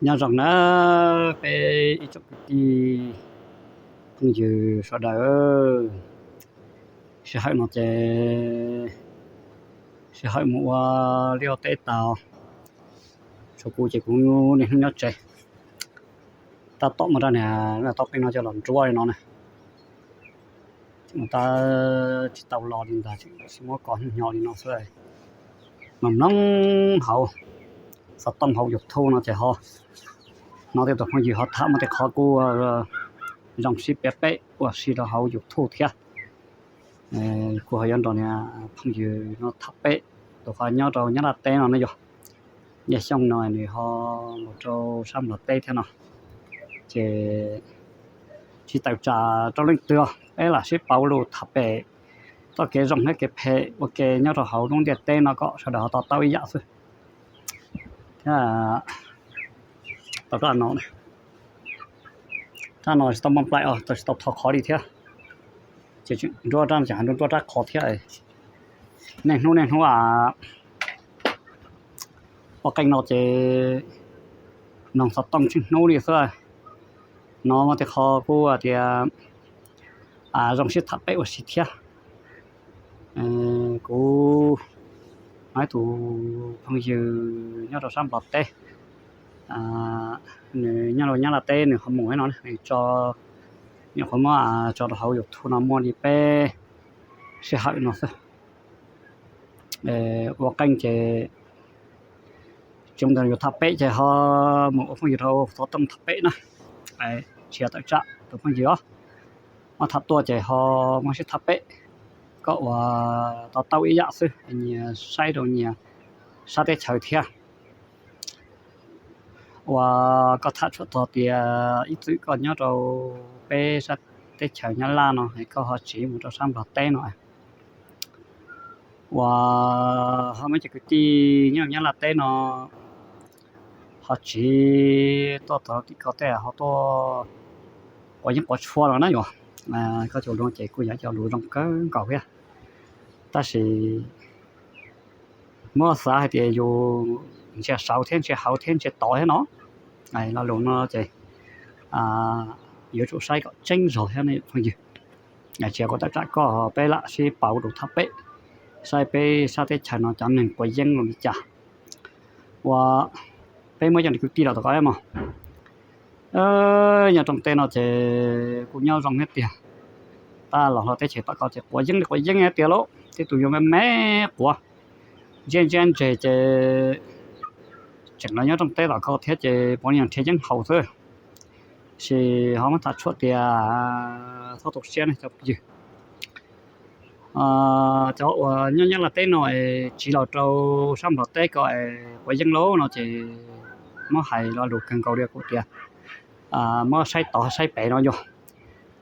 Nyob zoo na peb ib tsoom kwv tij phooj ywg sawv daws. Sij hawm no ces sij hawm mus ua liaj ua teb tau, tshuav kuv ces kuv niaj hnub nyob tsev. Tab tom muaj rab niag tau qeej no coj los nruab li no na. Tab tsis tau los li ntag, tsis muab kov hnyo li no xwb. Mloog mloog hauv xov tooj hauv YouTube no ces ho hnov tej tus phooj ywg ho tham muaj tej qhov kuj zoo sib piav pem ua si rau hauv YouTube thiab. Kuj ho yuav nrog niag phooj ywg no tham pem, tus qhov nyob rau Nyab Laj teb no ne yog, Yaj Xyooj no nws ho mus rau sab Nplog teb thiab no. Ces tsis tawm tsam rau leej twg, peb lam sib pauv lus tham pem txoj kev zoo thiab kev phem ua ke nyob rau hauv lub ntiaj teb no kom sawv daws ho to taub ib yam xwb. Thiab tau rab no, rab no tsis tau npaj nplaim os, tsis tau tho qhov li thiab. Ces nruab rab no ces nruab rab qhov thiab. Niaj hnub niaj hnub ua qeej no ces mloog xov tooj tsheej hnub li xwb. No muaj tej qho kuj tias zoo sib tham pem ua si thiab. Kuv ib tus phooj ywg nyob rau sab Nplog teb, nws nyob rau Nyab Laj teb, nws ho mus no, nws tso, nyuam qhuav muab tso rau hauv YouTube no muaj li peb sij hawm no xwb. Ua qeej ces tsis ua ntawd yuav tham pem ces ho mus ua phooj ywg rau xov tooj tham pem na. Tsis yog tawm tsam tus phooj ywg os, muab tham tuaj ces ho muab sib tham pem kom ua to taub ib yam xwb, nyias saib rau nyias sab teb chaws thiab. Ua koj tham tshuam txog tias ib txwm koj nyob rau peb sab teb chaws Nyab Laj no es koj ho tsiv mus rau sab Nplog teb no, ua ho muaj cov kwv tij nyob Nyab Laj teb no ho tsiv tuaj txog tim koj tej ho tuaj quav yeeb quav tshuaj no na yom. Koj cov lus ces kuj yog cov lus zoo kawg nkaus thiab, tab sis muab xav hais tias yus ntsia saud thiab ntsia hauv thiab ntsia tod thiab no, lo lus no ces yuav tsum saib kom tseeb zog thiab ne phooj ywg. Tsis yog kuv tawm tsam koj, peb lam sib pauv lus tham pem saib peb sab teb chaws no cov neeg quav yeeb li cas. Ua peb muab cov kwv tij los tom ko mog. Nyob rooj teb no ces kuj nyob zoo thiab tiag, tab los hlo teb chaws tom ko ces quav yeeb li quav yeeb thiab tiag lauj, tej tus yuav me me quav, ntsia ntsia ntseg ces tseem los nyob rooj teb tom ko thiab ces puav leej yog nrhiav yeeb haus xwb. Sis ho muab tham tshuam tias txhob tu siab ne cov phooj ywg. Cov uas nyob Nyab Laj teb no es tsiv los rau sab Nplog teb ko es quav yeeb lauj no ces muab hais lo lus kawg nkaus li kuv tias muab saib tod saib pem no yog,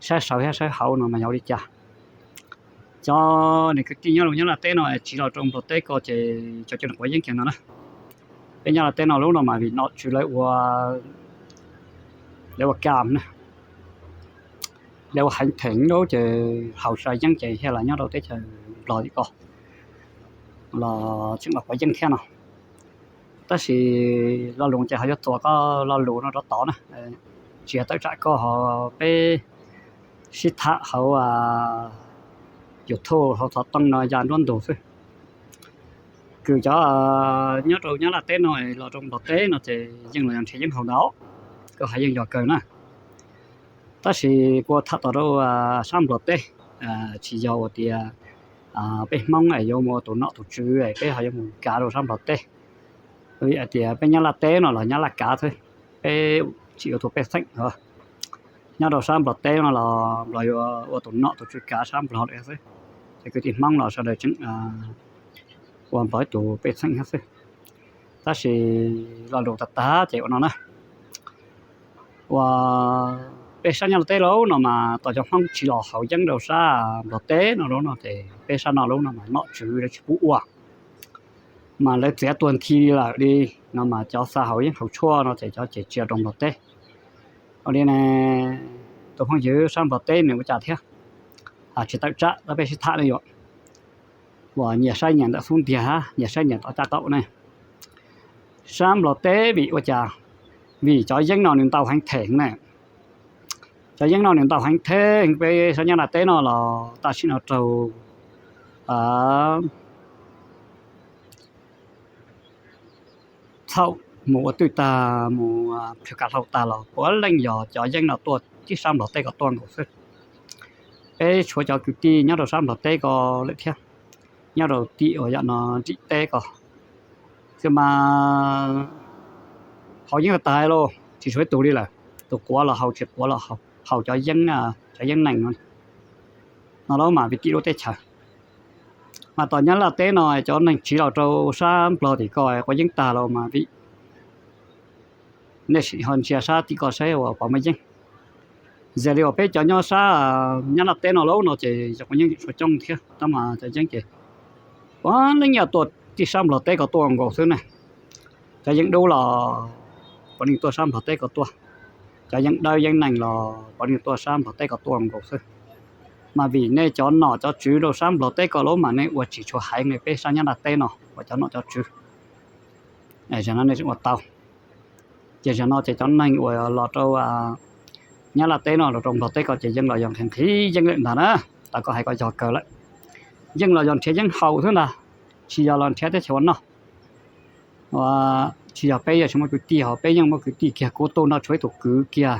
saib saud thiab saib hauv no mas yog li cas. Cov niag kwv tij nyob rau Nyab Laj teb no es tsiv los rau Nplog teb ko ces cov cov quav yeeb kiag no na. Peb Nyab Laj teb no lub no mas vim nom tswv lawv ua, lawv ua kam na, lawv ua heev theem lub ces haus tsis tau yeeb ces thiaj los nyob rau teb chaws Nplog tim ko los tseem los quav yeeb thiab no. Tab sis lo lus ces ho yuav txuas koj lo lus no rov tod na. Tsis yog tawm tsam koj, ho peb sib tham hauv YouTube hauv xov tooj no ya nruab ntug xwb. Kws cov nyob rau Nyab Laj teb no los rau Nplog teb no ces yeej los yog nrhiav yeeb haus ntau, koj hais yeej yog kawg na. Tab sis kuv tham tom rau sab Nplog teb, tsis yog ua tias peb Hmoob es yuav mus ua tus nom tus tswv es peb ho yuav mus kav rau sab Nplog teb. Vim hais tias peb Nyab Laj teb no los Nyab Laj kav xwb, peb tsis ua tus pej xeem. Nyob rau sab Nplog teb no los Nplog yuav ua tus nom tus tswv kav sab Nplog lawm xwb, ces kwv tij Hmoob los sawv daws tseem ua Nplog ib tus pej xeem thiab xwb. Tab sis lo lus tag tag ces ua no na, ua peb sab Nyab Laj teb lauj no mas tos cov Hmoob tsiv los haus yeeb rau sab Nplog teb no lauj no ces peb sab no lauj no mas nom tswv lawv tsis pub ua, mas lawv txiav tuag nthi lawm li no mas cov xa haus yeeb haus tshuaj no ces cov ces tsis rau Nplog teb. Ua li ne, tus phooj ywg sab Nplog teb nws ua cas thiab? Tsis tawm tsam tab peb sib tham ne yom. Uas nyias saib nyias ntawm xub ntiag, nyias saib nyias tom caj qaum ne. Sab Nplog teb vim ua cas? Vim cov yeeb no nws ntau heev theem ne. Cov yeeb no nws ntau heev theem peb sab Nyab Laj teb no los tam sim no raug txhaum mus ua twj tag mus plhws kav hlau tag los puav leej yog cov yeeb no tuaj tib sab Nplog teb ko tuaj nkaus xwb. Peb tshuav cov kwv tij nyob rau sab Nplog teb ko lawm thiab, nyob rau tim uas yam no nrim teb ko xwb mas haus yeeb tag tag lauj, tsis tshuav ib tug li lawm. Tus quav los haus, tsis quav los haus cov yeeb, cov yeeb nees no, no lawm mas vim tim lub teb chaws. Mas tom Nyab Laj teb no cov neeg tsiv los rau sab Nplog tim ko quav yeeb tag los mas vim nej sim ho ntsia sab tim ko saib uas puas muaj yeeb. Yog li uas peb cov nyob sab Nyab Laj teb no lawm no ces yog quav yeeb tsis tshua coob thiab tab mas cov yeeb ces puav leej yog tuaj tib sab Nplog teb ko tuaj nkaus xwb ne. Cov yeeb dub los puav leej tuaj sab Nplog teb ko tuaj, cov yeeb dawb yeeb nees los puav leej tuaj sab Nplog teb ko tuaj nkaus xwb. Mas vim nej cov nom cov tswv rau sab Nplog teb ko lawm mas nej ua tsis tshua heev li peb sab Nyab Laj teb no uas cov nom cov tswv. Zaum no nej tseem ua tau. Ces zaum no ces cov neeg uas los rau Nyab Laj teb no los rau Nplog teb ko ces yeej los yog nqhis nqhis yeeb lawm ntag na. Tam koj hais ko yog kawg lawm. Yeej los yog nrhiav yeeb haus xwb ntag, tsis yog los nrhiav teb chaws ua noj. Tsis yog peb yeej tsis muaj kwv tij, ho peb yeej muaj kwv tij kiag, kuv tu no tshuav ib tug kwv kiag,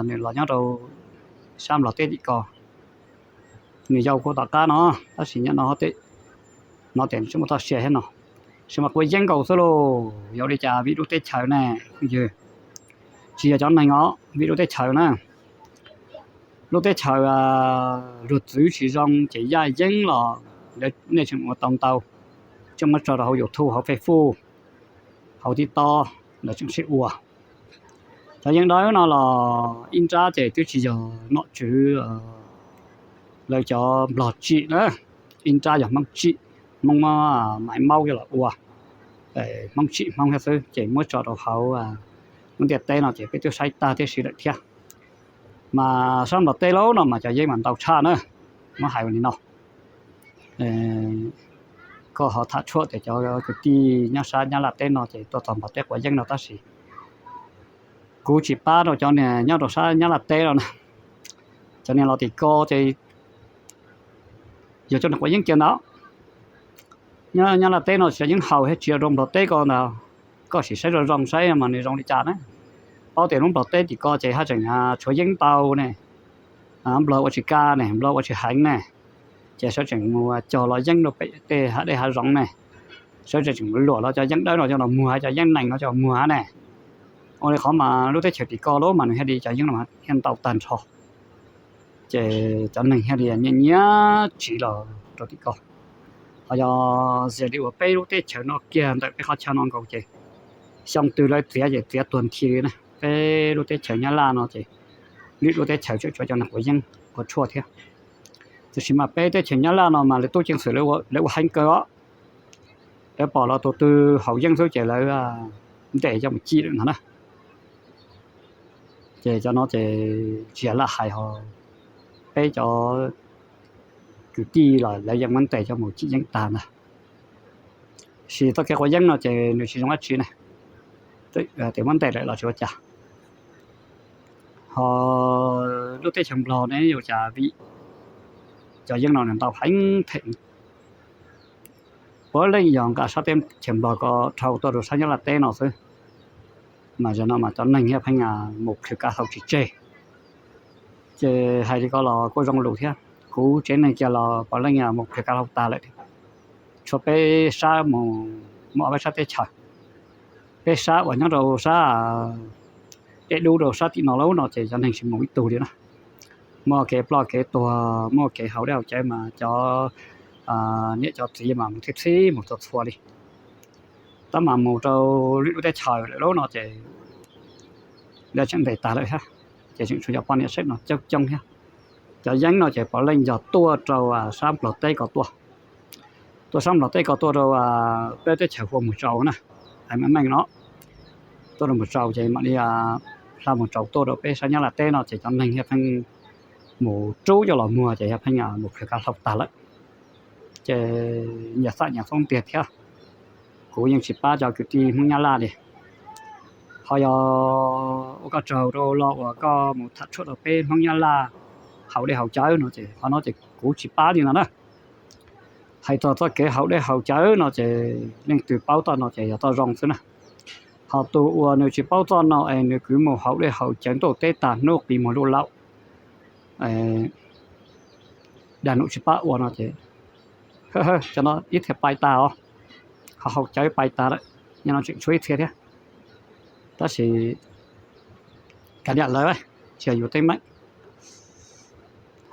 nws los nyob rau sab Nplog teb tim ko, nws yau kuv tom qab no, tab sis nyob no, no tias nws tsis muaj txoj sia thiab no. Tab sis mas quav yeeb nkaus xwb lauj, yog ua li cas? Vim lub teb chaws ne, phooj ywg. Tsis yog cov neeg os, vim lub teb chaws na. Lub teb chaws luag txwv tsis zoo ces yaj yeeb los nej tseem ua tau ntau, tseem muab tso rau hauv YouTube, hauv Facebook, hauv TikTok, lawv tseem sib ua. Cov yeeb dawb no los ib nrab ces twb tsis yog nom tswv lawv cov Nplog tsim na, ib nrab yog Hmoob tsim, Hmoob muab maiv maub coj los ua, Hmoob tsim Hmoob thiab xwb ces muab tso rau hauv lub ntiaj teb no ces peb twb saib tag thiab siv lawm thiab. Mas sab Nplog teb lawm no mas cov yeeb mas ntau tshaj na, muab hais ua li no. Koj ho tham tshuam tias cov kwv tij nyob sab Nyab Laj teb no ces tuaj txog Nplog teb quav yeeb no tab sis kuv tsis pab rau cov niag nyob rau sab Nyab Laj teb no na. Cov niag los tim ko ces yog cov niag quav yeeb kiag ntawd. Nyob Nyab Laj teb no tsis yog yeeb haus thiab tsis yog rau Nplog teb ko ntag. Koj sim saib zoo zoo saib mas nws zoo li cas na. Paub tias lub Nplog teb tim ko ces haj tseem tshuav yeeb ntau ne, Nplog ua tsis kaj ne, Nplog ua tsis heev ne, ces sawv tseem mus cog los yeeb rau pem tej hav dej hav zoov ne, sawv tseem mus luam los cov yeeb dawb no coj los muag, cov yeeb nees no coj los muag ne. Ua li qhov mas lub teb chaws tim ko lawm mas nws thiaj li cov yeeb no thiaj ntau tag nrho. Ces cov neeg thiaj li nyiam nyiam tsiv los rau tim ko. Ho yog xws li uas peb lub teb chaws no kiag ntawm peb qhov chaw no nkaus ces xyoo twg lawv txiav ces txiav tuag nthi li na. Peb lub teb chaws Nyab Laj no ces lwm lub teb chaws tseem tshuav cov neeg quav yeeb quav tshuaj thiab. Tiam sis mas peb teb chaws Nyab Laj no mas lawv tub ceev xwm lawv ua heev kawg os. Lawv pom los tus twg haus yeeb xwb ces lawv ntes coj mus cim lawm no na. Ces cov no ces tsis yog lam hais ho, peb cov kwv tij los lawv yeej muab ntes coj mus cim yeeb tag ntag. Sis txoj kev quav yeeb no ces nws tsis zoo dab tsi ne, tias muab ntes lawm los tsis ua cas. Ho lub teb chaws Nplog ne yuav cas vim cov yeeb no nws ntau heev theem. Puav leej yog nqa sab teb chaws Nplog ko dhau tuaj rau sab Nyab Laj teb no xwb, mas zaum no mas cov neeg thiaj pheej mus plhws kav hlau tsis tseg. Ces hais li ko los kuj zoo lus thiab, kuv tsev neeg kiag los puav leej mus plhws kav hlau tag lawm thiab. Tshuav peb sab mus muaj ob peb sab teb chaws, peb sab uas nyob rau sab dej dub rau sab tim no lawm no ces cov neeg tsis mus ib tug li na. Muaj kev ploj kev tuag, muaj kev haus dej haus cawv mas cov niam cov txiv mas mus txhij txhij mus txhua txhua li. Tab mas mus rau lwm lub teb chaws lawm no ces lawv tseem ntes tag lawm thiab, ces tseem tshuav cov poj niam sawv no coob coob thiab. Cov yeeb no ces puav leej yog tuaj rau sab Nplog teb ko tuaj. Tuaj sab Nplog teb ko tuaj rau peb teb chaws hu ua Mus Tsaus na, hais meej meej no. Tuaj rau Mus Tsaus ces mam li hla Mus Tsaus tuaj rau peb sab Nyab Laj teb no ces cov neeg thiaj pheej mus rub coj los muag ces thiaj pheej mus plhws kav hlau tag lawm. Ces nyias xam nyias xoob tiag thiab. kuv yeej tsis pab cov kwv tij Hmoob Nyab Laj li. Ho yog ua koj tsaug rau lo uas koj mus tham tshuam rau peb Hmoob Nyab Laj haus dej haus cawv no ces qhov no ces kuv tsis pab li no na. Hais txog txoj kev haus dej haus cawv no ces leej twg paub txoj no ces yog txoj zoo xwb na. Ho tus uas nws tsis paub txoj no es nws kwv mus haus dej haus cawv ntuj teb tag hnub qis muag luj laum, dag num tsis pab ua no ces cov no ib txhia pais tas os, ho haus cawv pais tas lawm, nyob no tseem tshuav ib txhia thiab. Tab sis kav liam lawv, tsis yog yus teeb meem.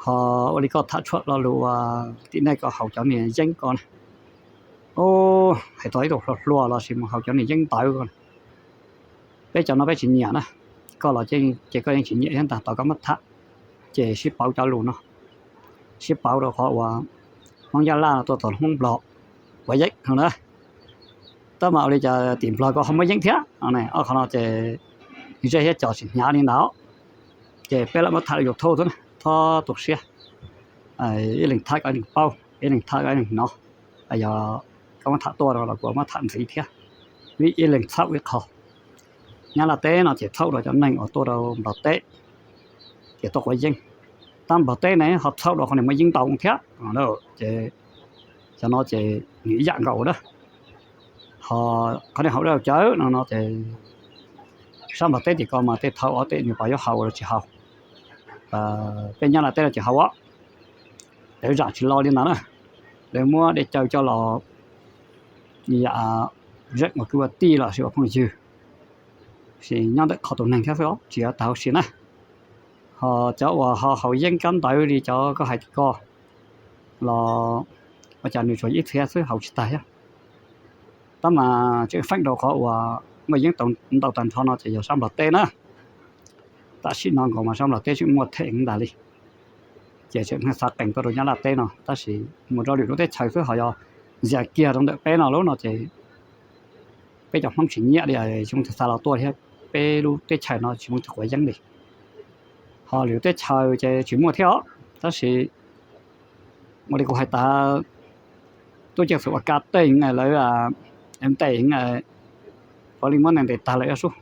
Ho ua li koj tham tshuam lo lus uas tim nej ko haus cov niag yeeb ko na, hais txog ib tug hluas hluas los sis mus haus cov niag yeeb ntawv ko, peb cov no peb tsis nyiam na. Koj los ces koj yeej tsis nyiam thiab ntag, tos koj muab tham ces sib pauv cov lus no, sib pauv rau qhov uas Hmoob Nyab Laj no tuaj txog Hmoob Nplog quav yeeb no na. Tab mas ua li cas tim Nplog ko ho muaj yeeb thiab? Ob qhov no ces zej thiab cos tsis hnyav li ntawd. Ces peb lam muab tham rau YouTube xwb na, txhob tu siab. Ib leeg tham kom ib leeg paub, ib leeg tham kom ib leeg hnov. Yog koj muab tham tuaj rau los kuv muab tham ntxiv thiab, vim ib leeg txhaum ib qho. Nyab Laj teb no ces txhaum rau cov neeg uas tuaj rau Nplog teb ces tuaj quav yeeb. Tab Nplog teb ne ho txhaum rau qhov niag muaj yeeb ntau thiab. Ces cov no ces nws ib yam nkaus na. Ho qhov niag haus dej haus cawv no no ces sab Nplog teb tim ko mas tej thaum ob tej nws puas yuav haus los tsis haus. Peb Nyab Laj teb no ces haus os. Lawv zam tsis lo li ntawd na. Lawv muab dej cawv coj los yam zeem ua kwv ua tij los sis ua phooj ywg, sis nyob ntawm qhov tus neeg thiab xwb os, tsis yog tag hauv si na. Ho cov uas ho haus yeeb kab ntawv li cov koj hais tim ko los ua cas nws tsuas ib txhia xwb haus tsis tag thiab. Tab mas tseem feem rau qhov uas muaj yeeb ntau tag nrho no ces yog sab Nplog teb na. Tam sim no nkaus mas sab Nplog teb tseem muaj them ntag li. Ces tseem xav qees tuaj rau Nyab Laj teb no, tab sis mus rau lwm lub teb chaws xwb, ho yog ntxias kiag rau ntawm peb no lub no ces peb cov Hmoob tsis nyiam li, tsis muaj tus xav los tuaj thiab. Peb lub teb chaws no tsis muaj tus quav yeeb li. Ho lwm teb chaws ces tsis muaj thiab os, tab sis ua li kuv hais tas, tub ceev xwm ua ka teej lawv ntes, puav leej muab ntes tag lawm sub.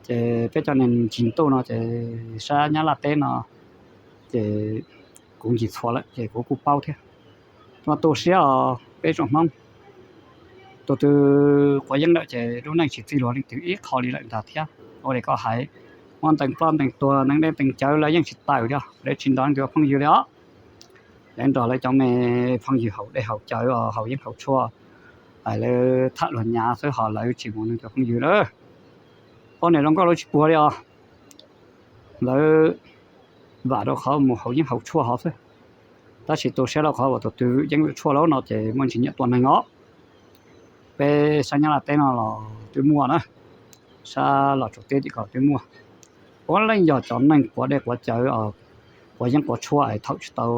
Ces peb cov neeg ncig ntuj no ces sab Nyab Laj teb no ces kuv ncig txhua lawm ces kuv kuj paub thiab. Mas tu siab os peb tsoom Hmoob, tus twg quav yeeb lawm ces lub neej tsis txij luag leej twg ib qho li lawm ntag thiab. Ua li koj hais, muab ntees ploj ntees tuag, ntees dej ntees cawv lawv yeej tsis tawm thiab, lawv tsis nrog leej twg ua phooj ywg li os. Lawv nrog lawv cov me phooj ywg haus dej haus cawv, haus yeeb haus tshuaj, lawv tham luag nyav xwb, ho lawv tsis mus nrog leej twg ua phooj ywg lawm. Ob niam zoo nkauj lawv tsis puag li os. Lawv vam rau qhov mus haus yeeb haus tshuaj hov xwb. Tab sis tu siab rau qhov uas tus twg vwm yeeb vwm tshuaj lawm no ces muaj ntsis nyiam tua neeg os. Peb sab Nyab Laj teb no los twb muaj na, sab Los Tsuas teb tim ko twb muaj. Puav leej yog cov neeg quav dej quav cawv, quav yeeb quav tshuaj es thaum tsis tau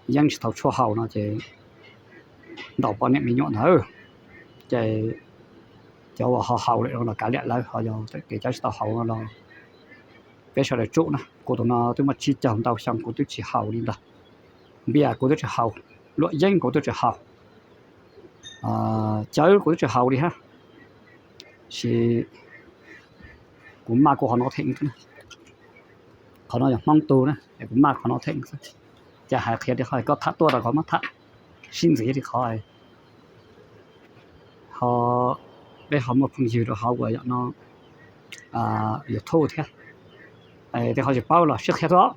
yeeb tsis tau tshuaj haus no ces ntaus poj niam me nyuam ntawd. Ces cov uas ho haus lawm no los kav liam lawv, ho yog kev cov tsis tau haus no los peb sawv daws tsum na. Kuv tus no twb muaj tsib caug ntau xyoo kuv twb tsis haus li ntag. Npias kuv twb tsis haus, luam yeeb kuv twb tsis haus, cawv kuv twb tsis haus li hab. Sis kuv maj kuv qhov no them, qhov no yog Hmoob tug na es kuv maj qhov no them xwb. Ces hais qhia li qhov koj tham tuaj rau koj muab tham sib ntxiv li qhov ho peb ho muaj phooj ywg rau hauv uas yom no YouTube thiab. Tej qhov tsis paub los sib qhia tuaj,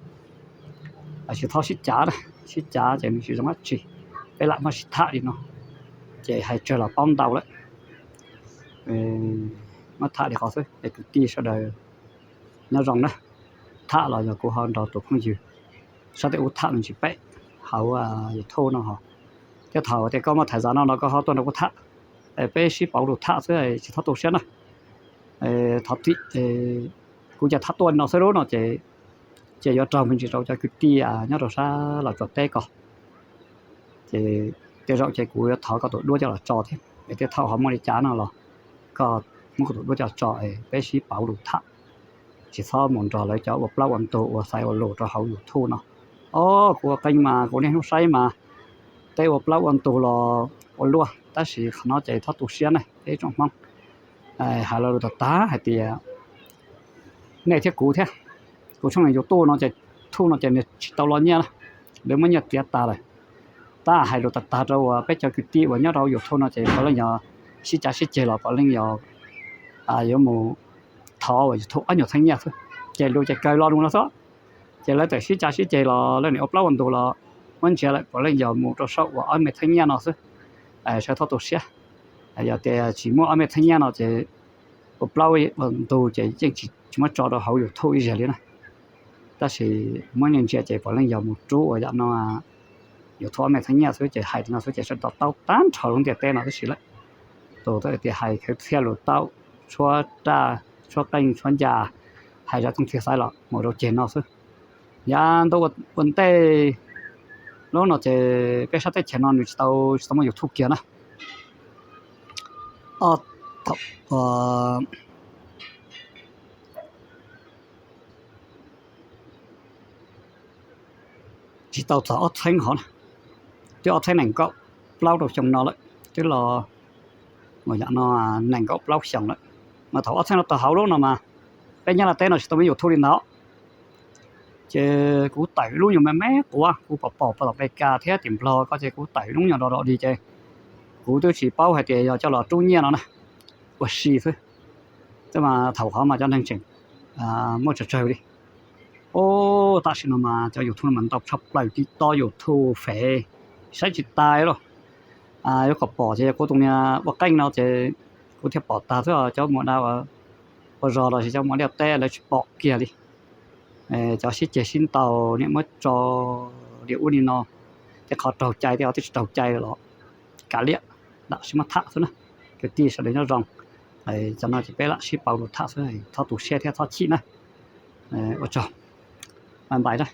tsis txhob sib cav, sib cav ces nws tsis zoo dab tsi. Peb lam muab sib tham li no ces hais tsawg los paub ntau lawm. Muab tham li qhov xwb es kwv tij sawv daws nyob zoo na. Tham los yog kuv ho nrog tus phooj ywg sab teb ub tham me ntsis pem hauv YouTube no ho. Thiab thaum tias koj muaj tham zav no los koj ho tuaj nrog kuv tham, peb sib pauv lus tham xwb tsis txhob tu siab na. Thov txim, kuv cov tham tuaj li no xwb lub no ces, ces yuav raug me ntsis rau cov kwv tij nyob rau sab Los Tsuas teb ko. Ces tej zaum ces kuv yuav thov koj tus duab coj los tso thiab es tej thaum ho muaj li cas no los koj muab koj tus duab coj los tso es peb sib pauv lus tham. Tsis txhob mus nrog lawv cov ua plaub ua ntug ua xaiv ua lus rau hauv YouTube no. Os, kuv ua qee mas kuv niaj hnub saib mas tej ua plaub ua ntug los ua luaj, tab sis qhov no ces txhob tu siab na peb tsoom Hmoob. Hais los lus tag tag hais tias nej thiab kuv thiab, kuv tshooj YouTube no ces, YouTube no ces nws tsis tau los nyiaj na, lawv muab nyiaj txiav tas lawm. Tab hais lus tag tag rau uas peb cov kwv tij uas nyob rau YouTube no ces puav leej yog sib cav sib ceg los puav leej yog yuav mus thov uas YouTube ob nyuag txheeb nyiaj xwb. Ces lus ces kawg lo lus no xwb. Ces lawv txawm sib cav sib ceg los lawv nim ua plaub ua ntug los muab ntsia lawm puav leej yog mus rau saum uas ob me txheeb nyiaj no xwb. Sawv daws txhob tu siab, yog tias tsis muaj ob me txheeb nyiaj no ces ua plaub ua ntug ces yeej tsis muab tso rau hauv YouTube ib zaug li na. Tab sis muab ntsia ntsia ces puav leej yog mus rub uas yam no YouTube ob me txheeb nyiaj xwb ces hais li no xwb ces sawv daws to taub tag nrho lub ntiaj teb no tib si lawm. Tus twb tias hais khwv txhiaj lus taub, tshuab raj, tshuab qeej, tshuab ncas, hais zaj txooj txhia xaiv los mus rau ceg no xwb. Yav ntuj ua ntej lub no ces peb sab teb chaws no nws tsis tau, tsis tau muaj YouTube kiag na. Tsis tau txog ob txheeb hov na, twb ob txheeb nees nkaum plaub rau xyoo no lawm, twb los yam no nees nkaum plaub xyoo lawm. Mas thaum ob txheeb no tau hauv lub no mas peb nyob Nyab Laj teb no tsis tau muaj YouTube li ntawd. Ces kuv tawm lub nyuag me me quav, kuv pom pom tom Amelikas thiab tim Nplog ko ces kuv tawm lub nyuag do do dig ces kuv twb tsis paub hais tias yog coj los rub nyiaj no na, ua si xwb. Twb mas thaum qhov mas cov neeg tseem muaj tsawg tsawg li. Ub, tam sim no mas cov YouTube no mas ntau tshaj plaws, TikTok, YouTube, Fev, saib tsis taus lawm. Yuav kom pom ces yog kuv tus niag ua qeej no ces kuv thiaj pom tag xwb, cov muam da ua zog los sis cov muam liaj teb lawv tsis pom kiag li. Cov sib ceg sib ntaus niam muab tso li ub li no, tej qhov raug cai tej qhov twb tsis raug cai los kav liam, lam sib muab tham xwb na. Kwv tij sawv daws nyob zoo, cov no ces peb lam sib pauv lus tham xwb, txhob tu siab thiab txhob chim na. Ua tsaug, bye bye na.